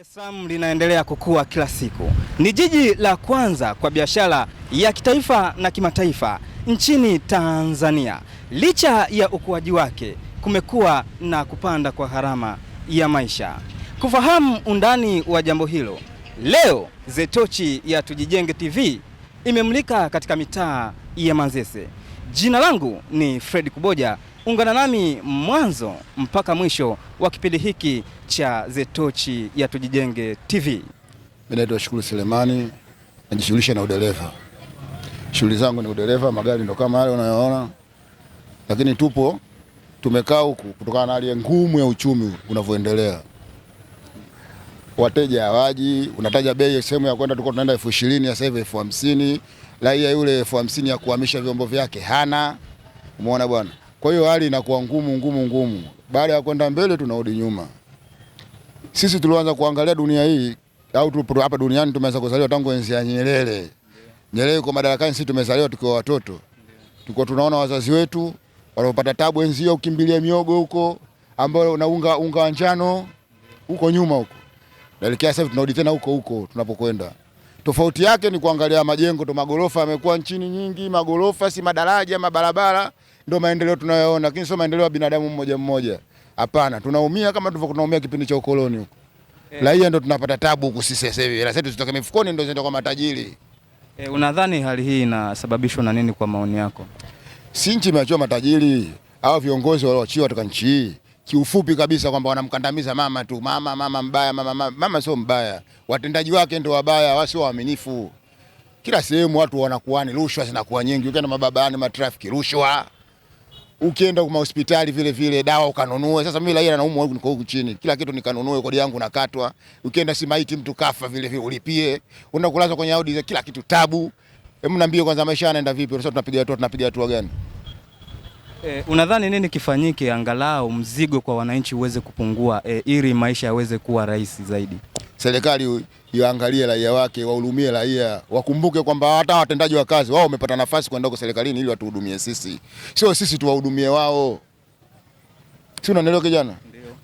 Es Salaam linaendelea kukua kila siku. Ni jiji la kwanza kwa biashara ya kitaifa na kimataifa nchini Tanzania. Licha ya ukuaji wake, kumekuwa na kupanda kwa gharama ya maisha. Kufahamu undani wa jambo hilo, leo Zetochi ya Tujijenge TV imemulika katika mitaa ya Manzese. Jina langu ni Fred Kuboja. Ungana nami mwanzo mpaka mwisho wa kipindi hiki cha Zetochi ya Tujijenge TV. Mimi naitwa Shukuru Selemani, najishughulisha na udereva. Shughuli zangu ni udereva, magari ndo kama yale unayoona, lakini tupo tumekaa huku kutokana na hali ngumu ya uchumi unavyoendelea. Wateja hawaji, unataja bei sehemu ya kwenda tulikuwa tunaenda 20,000, sasa hivi 50,000. Raia yule 50,000 ya kuhamisha vyombo vyake hana. Umeona bwana? Kwa hiyo hali inakuwa ngumu ngumu ngumu. Baada ya kwenda mbele tunarudi nyuma. Sisi tulianza kuangalia dunia hii au tupo hapa duniani tumeanza kuzaliwa tangu enzi ya Nyerere. Nyerere yuko madarakani, sisi tumezaliwa tukiwa watoto. Tulikuwa tunaona wazazi wetu walipata tabu enzi hiyo, ukimbilia miogo huko ambao na unga wa njano huko nyuma huko. Naelekea sasa tunarudi tena huko huko tunapokwenda. Tofauti yake ni kuangalia majengo tu, magorofa yamekuwa nchini nyingi, magorofa si madaraja, mabarabara ndio maendeleo tunayoona, lakini sio maendeleo ya binadamu mmoja mmoja. Hapana, tunaumia kama tulivyokuwa tunaumia kipindi cha ukoloni huko. Raia ndio tunapata tabu huku sisi sasa hivi. Hela zetu zitoke mifukoni ndio ziende kwa matajiri. Unadhani hali hii inasababishwa na nini kwa maoni yako? Si nchi imeachiwa matajiri au viongozi walioachiwa kutoka nchi hii. Kiufupi kabisa kwamba wanamkandamiza mama tu, mama mama mbaya, mama mama, mama sio mbaya. Watendaji wake ndio wabaya, wasio waaminifu. Kila sehemu watu wanakuwa ni rushwa zinakuwa nyingi. Ukienda mababani matrafiki rushwa. Ukienda kwa hospitali vile vile dawa ukanunue. Sasa mimi raia naumwa huku niko huku chini. Kila kitu nikanunue, kodi yangu nakatwa. Ukienda si maiti mtu kafa vile vile ulipie. Unaenda kulazwa kwenye Audi kila kitu tabu. Hebu niambie kwanza maisha yanaenda vipi? Sasa tunapiga hatua gani? Unadhani nini kifanyike angalau mzigo kwa wananchi uweze kupungua, ili maisha yaweze kuwa rahisi zaidi? Serikali iangalie raia wake, wahurumie raia, wakumbuke kwamba hata watendaji wa kazi wao wamepata nafasi kwenda huko serikalini ili watuhudumie sisi, sio sisi tuwahudumie wao. Si unanielewa kijana?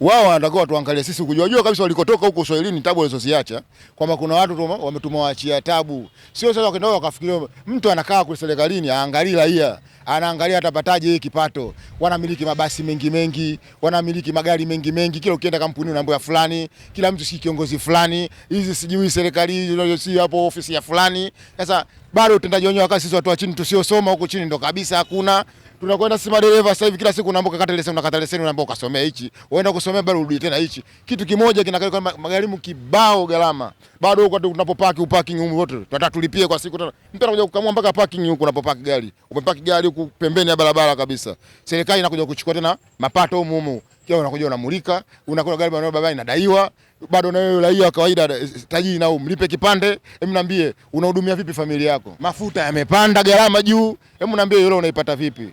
Wao wanatakiwa tuangalie sisi, kujua jua kabisa walikotoka huko Uswahilini, tabu walizoziacha, kwamba kuna watu wametumaachia tabu. Sio sasa wakaenda wakafikiria mtu anakaa kwa serikalini aangalie raia, anaangalia atapataje hii kipato. Wanamiliki mabasi mengi mengi, wanamiliki magari mengi mengi, kila ukienda kampuni unaambiwa fulani, kila mtu si kiongozi fulani, hizi sijui serikali hizi si hapo ofisi ya fulani. Sasa bado utendaji wenyewe wa kazi sisi watu wa chini tusiosoma huko chini ndo kabisa hakuna. Tunakwenda sisi madereva sasa hivi kila siku unaambiwa kata leseni, unakata leseni unaambiwa ukasomea hichi. Unaenda kusomea bado urudi tena hichi. Kitu kimoja kinakaa magharimu kibao gharama. Bado huko tunapopaki parking huko wote tunataka tulipie kwa siku tena. Mtu anakuja kukamua mpaka parking huko unapopaki gari. Umepaki gari huku pembeni ya barabara kabisa. Serikali inakuja kuchukua tena mapato humu humu. Kila unakuja unamulika, unakuwa gari bado baba inadaiwa, bado na wewe raia wa kawaida tajiri na umlipe kipande. Hebu niambie unahudumia vipi familia yako? Mafuta yamepanda gharama juu. Hebu niambie yule unaipata vipi?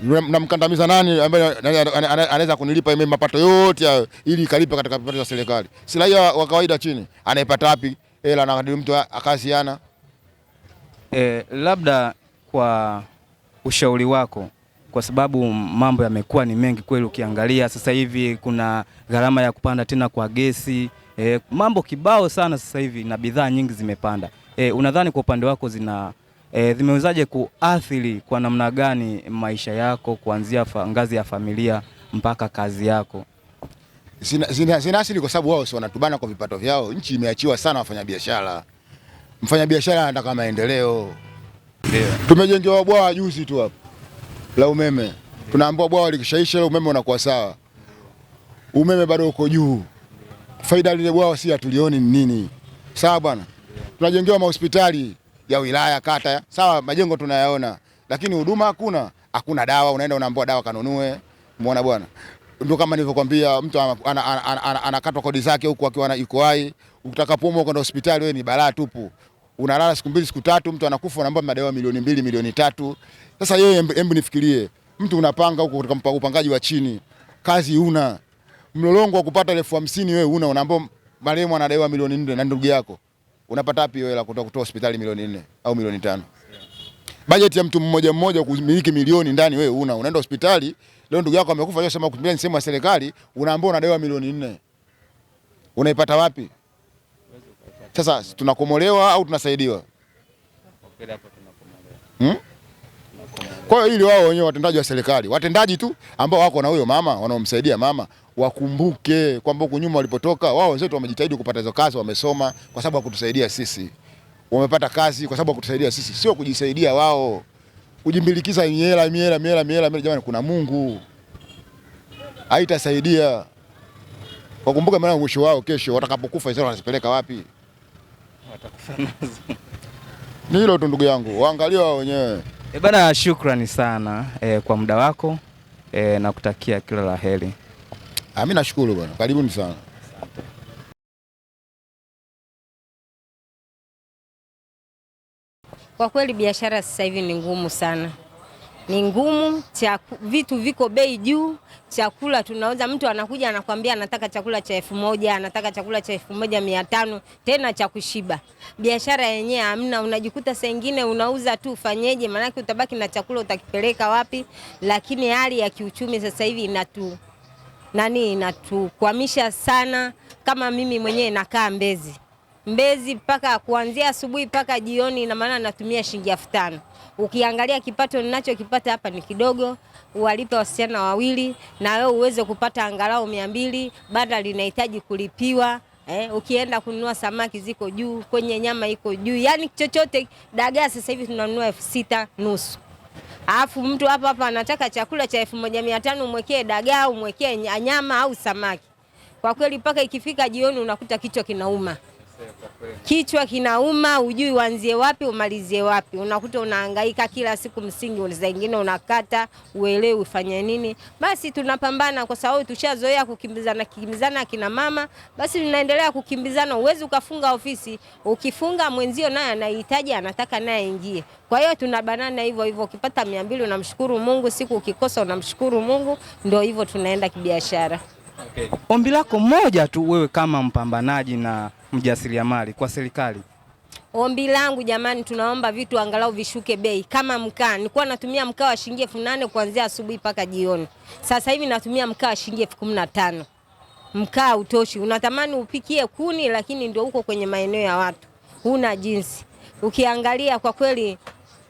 Namkandamiza nani ambaye anaweza kunilipa mimi mapato yote hayo ili ikalipe katika mapato ya serikali? Si raia wa kawaida chini anaipata wapi hela na mtu akaziana? Labda kwa ushauri wako, kwa sababu mambo yamekuwa ni mengi kweli, ukiangalia sasa hivi kuna gharama ya kupanda tena kwa gesi, mambo kibao sana sasa hivi na bidhaa nyingi zimepanda. Unadhani kwa upande wako zimewezaje kuathiri kwa namna gani maisha yako kuanzia ngazi ya familia mpaka kazi yako? Zina athiri kwa sababu wao si wanatubana kwa vipato vyao. Nchi imeachiwa sana wafanyabiashara. Mfanyabiashara anataka maendeleo. Tumejengewa bwawa juzi tu hapo la umeme. Tunaambiwa bwawa likishaisha ile umeme unakuwa sawa. Umeme bado uko juu. Faida lile bwawa si hatulioni ni nini? Sawa bwana. Tunajengewa mahospitali ya wilaya, kata, sawa, majengo tunayaona, lakini huduma hakuna. Hakuna dawa, unaenda unaambiwa dawa kanunue. Umeona bwana? Ndio kama nilivyokuambia, mtu anakatwa kodi zake huku akiwa yuko hai. Utakapoumwa kwenda hospitali wewe ni balaa tupu. Unalala siku mbili siku tatu, mtu anakufa unaambiwa mnadaiwa 2 milioni 3 milioni. Sasa yeye, hebu nifikirie, mtu unapanga huko katika upangaji wa chini, kazi una mlolongo wa kupata 50,000 wewe una, unaambiwa marehemu anadaiwa 4 milioni na ndugu yako. Unapata wapi hela kutoka hospitali 4 milioni au 5 milioni? Bajeti ya mtu mmoja mmoja kumiliki milioni ndani wewe una, unaenda hospitali leo ndugu yako amekufa, leo sema kutumia sehemu ya serikali, unaambiwa unadaiwa 4 milioni. Unaipata wapi? Sasa tunakomolewa au tunasaidiwa? Kwa hiyo ili wao wenyewe watendaji wa serikali, watendaji tu ambao wako na huyo mama, wanaomsaidia mama, wakumbuke kwamba huku nyuma walipotoka wao wenzetu wamejitahidi kupata hizo kazi, wamesoma kwa sababu hakutusaidia sisi. Wamepata kazi kwa sababu hakutusaidia sisi, sio kujisaidia wao. Kujimbilikiza miela miela miela miela, jamani, kuna Mungu. Haitasaidia. Wakumbuke maana mwisho wao kesho watakapokufa hizo wanazipeleka wapi? Watakufa nazo. Ni hilo tu ndugu yangu, waangalie wao wenyewe. E bana, shukrani sana kwa muda wako na kutakia kila la heri. Mimi nashukuru bwana. Karibuni sana. Asante. Kwa kweli biashara sasa hivi ni ngumu sana. Ni ngumu, vitu viko bei juu, chakula tunauza, mtu anakuja anakuambia anataka chakula cha 1000, anataka chakula cha 1500, tena cha kushiba. Biashara yenyewe hamna, unajikuta saa nyingine unauza tu ufanyeje, maanake utabaki na chakula utakipeleka wapi? Lakini hali ya kiuchumi sasa hivi inatukwamisha sana. Kama mimi mwenyewe nakaa Mbezi. Mbezi mpaka kuanzia asubuhi mpaka jioni, ina maana natumia shilingi 5000. Ukiangalia kipato ninachokipata hapa ni kidogo, uwalipe wasichana wawili na wewe uweze kupata angalau 200, bado linahitaji kulipiwa. Ukienda kununua samaki ziko juu, kwenye nyama iko juu, yani chochote. Dagaa sasa hivi tunanunua 6500. Alafu mtu hapa hapa anataka chakula cha 1500, umwekee dagaa, umwekee nyama au samaki. Kwa kweli mpaka ikifika jioni unakuta kichwa kinauma. Kichwa kinauma, hujui uanzie wapi umalizie wapi. Unakuta unahangaika kila siku, msingi zingine unakata, uelewi ufanye nini. Basi tunapambana kwa sababu tushazoea kukimbizana kimbizana kina mama, basi tunaendelea kukimbizana. Uwezi ukafunga ofisi, ukifunga mwenzio naye anahitaji, anataka naye aingie. Kwa hiyo tunabanana hivyo hivyo, ukipata 200 unamshukuru Mungu, siku ukikosa unamshukuru Mungu, ndio hivyo tunaenda kibiashara. Okay. Ombi lako moja tu wewe kama mpambanaji na mjasiriamali kwa serikali. Ombi langu jamani, tunaomba vitu angalau vishuke bei. Kama mkaa, nilikuwa natumia mkaa wa shilingi 8000 kuanzia asubuhi mpaka jioni. Sasa hivi natumia mkaa wa shilingi 15000. Mkaa utoshi. Unatamani upikie kuni lakini ndio uko kwenye maeneo ya watu. Huna jinsi. Ukiangalia kwa kweli,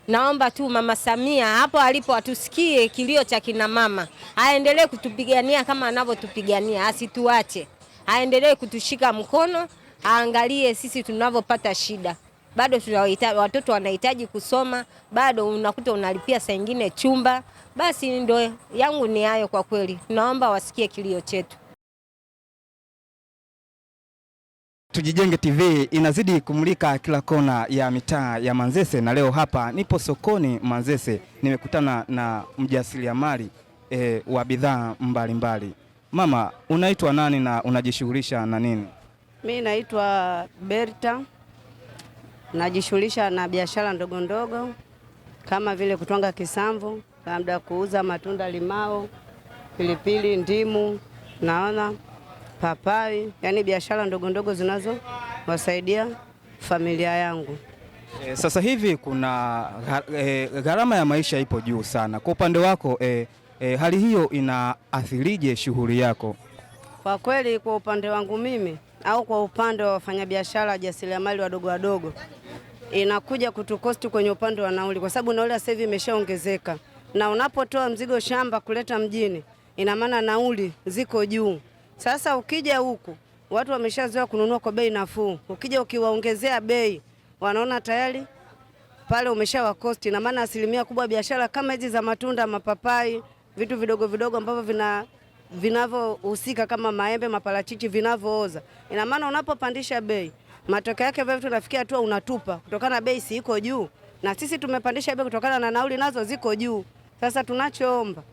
naomba tu Mama Samia hapo alipo atusikie kilio cha kina mama. Aendelee kutupigania kama anavyotupigania, asituache. Aendelee kutushika mkono, aangalie sisi tunavyopata shida. Bado tunahitaji, watoto wanahitaji kusoma, bado unakuta unalipia saa nyingine chumba. Basi ndio yangu ni hayo kwa kweli. Tunaomba wasikie kilio chetu. Tujijenge TV inazidi kumulika kila kona ya mitaa ya Manzese, na leo hapa nipo sokoni Manzese, nimekutana na mjasiriamali wa bidhaa mbalimbali. Mama, unaitwa nani na unajishughulisha na nini? Mimi naitwa Berta, najishughulisha na biashara ndogo ndogo kama vile kutwanga kisamvu, labda kuuza matunda limao, pilipili, ndimu, naona papai, yani biashara ndogo ndogo zinazowasaidia familia yangu. Sasa hivi kuna gharama ya maisha ipo juu sana. Kwa upande wako hali hiyo inaathirije shughuli yako? Kwa kweli kwa upande wangu mimi au kwa upande wa wafanyabiashara jasiriamali wadogo wadogo, inakuja kutukosti kwenye upande wa nauli, kwa sababu nauli sasa hivi imeshaongezeka, na unapotoa mzigo shamba kuleta mjini, ina maana nauli ziko juu. Sasa ukija huku watu wameshazoea kununua kwa bei nafuu, ukija ukiwaongezea bei wanaona tayari pale umeshawakosti. Na maana asilimia kubwa biashara kama hizi za matunda, mapapai, vitu vidogo vidogo ambavyo vinavyohusika kama maembe, maparachichi vinavyooza, ina maana unapopandisha bei, matokeo yake vile tunafikia hatua unatupa kutokana na bei si iko juu, na sisi tumepandisha bei kutokana na nauli nazo ziko juu. Sasa tunachoomba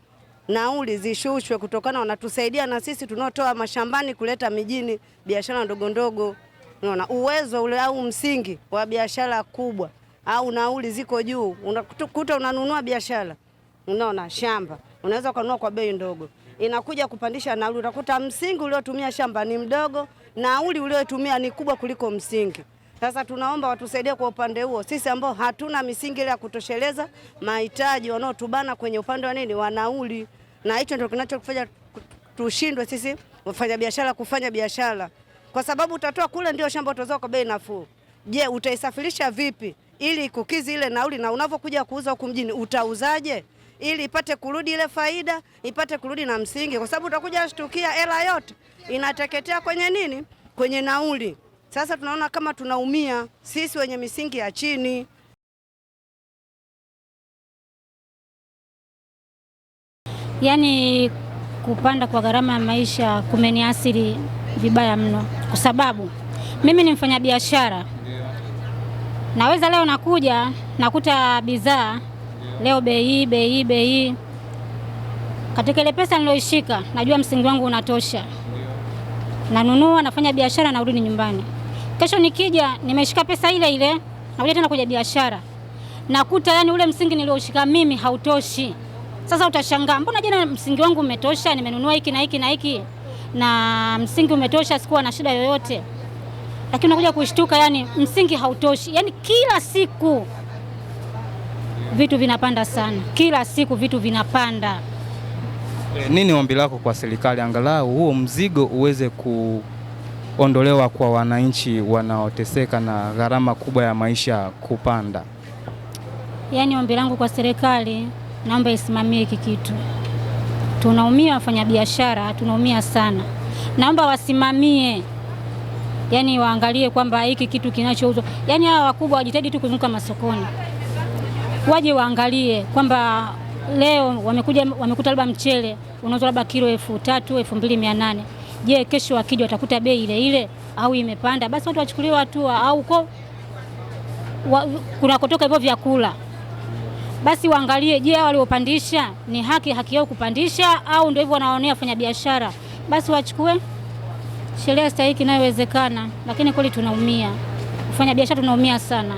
nauli zishushwe kutokana wanatusaidia na sisi tunaotoa mashambani kuleta mijini biashara ndogo ndogo. Unaona uwezo ule au msingi wa biashara kubwa au nauli ziko juu, unakuta unanunua biashara, unaona shamba unaweza kununua kwa bei ndogo, inakuja kupandisha nauli, utakuta msingi uliotumia shamba ni mdogo, nauli uliotumia ni kubwa kuliko msingi. Sasa tunaomba watusaidie kwa upande huo, sisi ambao hatuna misingi ile ya kutosheleza mahitaji, wanaotubana kwenye upande wa nini wa nauli, na hicho ndio kinachofanya tushindwe sisi wafanyabiashara kufanya biashara. Kwa sababu utatoa kule ndio shamba utauza kwa bei nafuu. Je, utaisafirisha vipi ili kukizi ile nauli, na unavyokuja kuuza huku mjini utauzaje ili ipate kurudi ile faida, ipate kurudi na msingi, kwa sababu utakuja shtukia hela yote inateketea kwenye nini? Kwenye nauli. Sasa tunaona kama tunaumia sisi wenye misingi ya chini. Yaani kupanda kwa gharama ya maisha kumeniathiri vibaya mno, kwa sababu mimi ni mfanyabiashara. Naweza leo nakuja nakuta bidhaa leo bei hii, bei hii, bei hii. Katika ile pesa niloishika najua msingi wangu unatosha. Nanunua, nafanya biashara, narudi nyumbani. Kesho nikija nimeshika pesa ile ile, nakuja tena kuja biashara. Nakuta yani ule msingi nilioshika mimi hautoshi. Sasa utashangaa, mbona jana msingi wangu umetosha, nimenunua hiki na hiki na hiki na msingi umetosha, sikuwa na shida yoyote. Lakini unakuja kushtuka yani msingi hautoshi. Yani kila siku vitu vinapanda sana. Kila siku vitu vinapanda. Nini ombi lako kwa serikali angalau huo mzigo uweze kuondolewa kwa wananchi wanaoteseka na gharama kubwa ya maisha kupanda? Yaani ombi langu kwa serikali, naomba isimamie hiki kitu. Tunaumia wafanyabiashara, tunaumia sana. Naomba wasimamie. Yaani waangalie kwamba hiki kitu kinachouzwa. Yaani hawa wakubwa wajitahidi tu kuzunguka masokoni. Waje waangalie kwamba leo wamekuja wamekuta labda mchele unauzwa labda kilo 3000, 2800. Je, kesho wakija watakuta bei ile ile au imepanda? Basi watu wachukuliwe hatua, au uko kunakotoka hivyo vyakula. Basi waangalie, je, hao waliopandisha ni haki yao kupandisha au ndio hivyo wanaonea wafanyabiashara? Basi wachukue sheria stahiki inayowezekana, lakini kweli tunaumia. Wafanyabiashara tunaumia sana.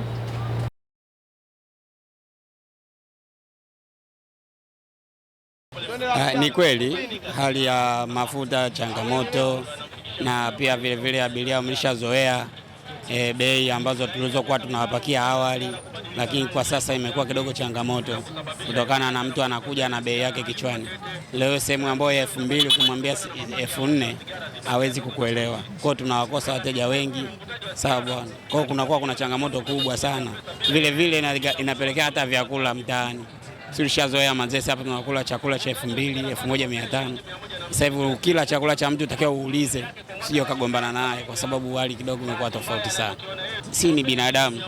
Ni kweli hali ya mafuta changamoto, na pia vile vile abiria wameshazoea bei ambazo tulizokuwa tunawapakia awali, lakini kwa sasa imekuwa kidogo changamoto kutokana na mtu anakuja na bei yake kichwani. Leo sehemu ambayo ya 2000 ukimwambia 4000 hawezi kukuelewa. Kwa hiyo tunawakosa wateja wengi, sawa bwana. Kwa hiyo kunakuwa kuna changamoto kubwa sana. Vile vile inapelekea hata vyakula mtaani. Tulishazoea Manzese hapa tunakula chakula cha 2000, 1500. Sasa hivi ukila chakula cha mtu utakiwa uulize, usije ukagombana naye kwa sababu hali kidogo imekuwa tofauti sana. Si ni binadamu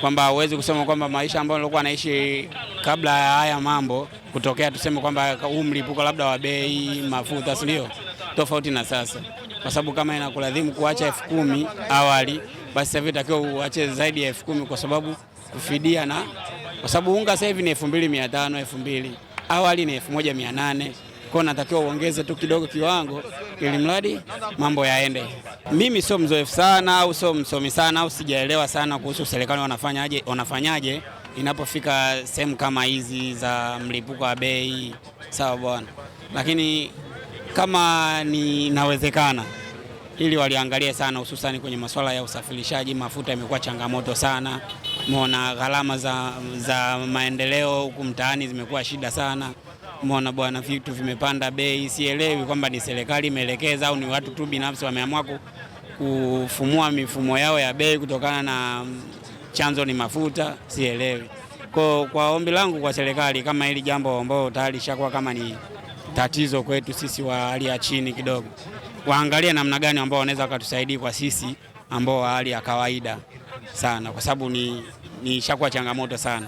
kwamba huwezi kusema kwamba maisha ambayo nilikuwa naishi kabla ya haya mambo kutokea, tuseme kwamba huu mlipuko labda wa bei mafuta, si ndio? Tofauti na sasa. Kwa sababu kama inakulazimu kuacha 10,000 awali, basi sasa hivi utakiwa uache zaidi ya 10,000 kwa sababu kufidia, na kwa sababu unga sasa hivi ni 2500, 2000, awali ni 1800. Kwa natakiwa uongeze tu kidogo kiwango ili mradi mambo yaende. Mimi sio mzoefu sana au sio msomi sana au sijaelewa sana kuhusu serikali wanafanyaje inapofika sehemu kama hizi za mlipuko wa bei, sawa bwana. Lakini kama ni inawezekana ili waliangalie sana, hususan kwenye masuala ya usafirishaji mafuta imekuwa changamoto sana. Umeona gharama za maendeleo huku mtaani zimekuwa shida sana. Umeona bwana, vitu vimepanda bei. Sielewi kwamba ni serikali imeelekeza au ni watu tu binafsi wameamua kufumua mifumo yao ya bei kutokana na chanzo ni mafuta, sielewi. Kwa ombi langu kwa serikali, kama hili jambo ambalo tayari lishakuwa kama ni tatizo kwetu sisi wa hali ya chini kidogo, waangalie namna gani ambao wanaweza wakatusaidia kwa sisi ambao wa hali ya kawaida sana, kwa sababu ni ishakuwa changamoto sana.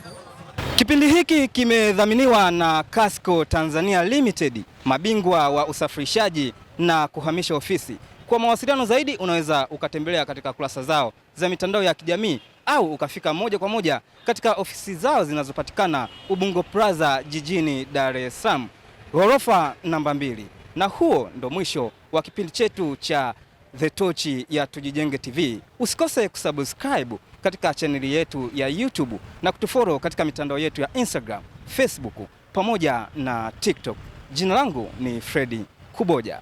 Kipindi hiki kimedhaminiwa na Casco Tanzania Limited, mabingwa wa usafirishaji na kuhamisha ofisi. Kwa mawasiliano zaidi unaweza ukatembelea katika kurasa zao za mitandao ya kijamii au ukafika moja kwa moja katika ofisi zao zinazopatikana Ubungo Plaza jijini Dar es Salaam, ghorofa namba 2. Na huo ndo mwisho wa kipindi chetu cha The Torch ya Tujijenge TV. Usikose kusubscribe katika chaneli yetu ya YouTube na kutufollow katika mitandao yetu ya Instagram, Facebook pamoja na TikTok. Jina langu ni Freddy Kuboja.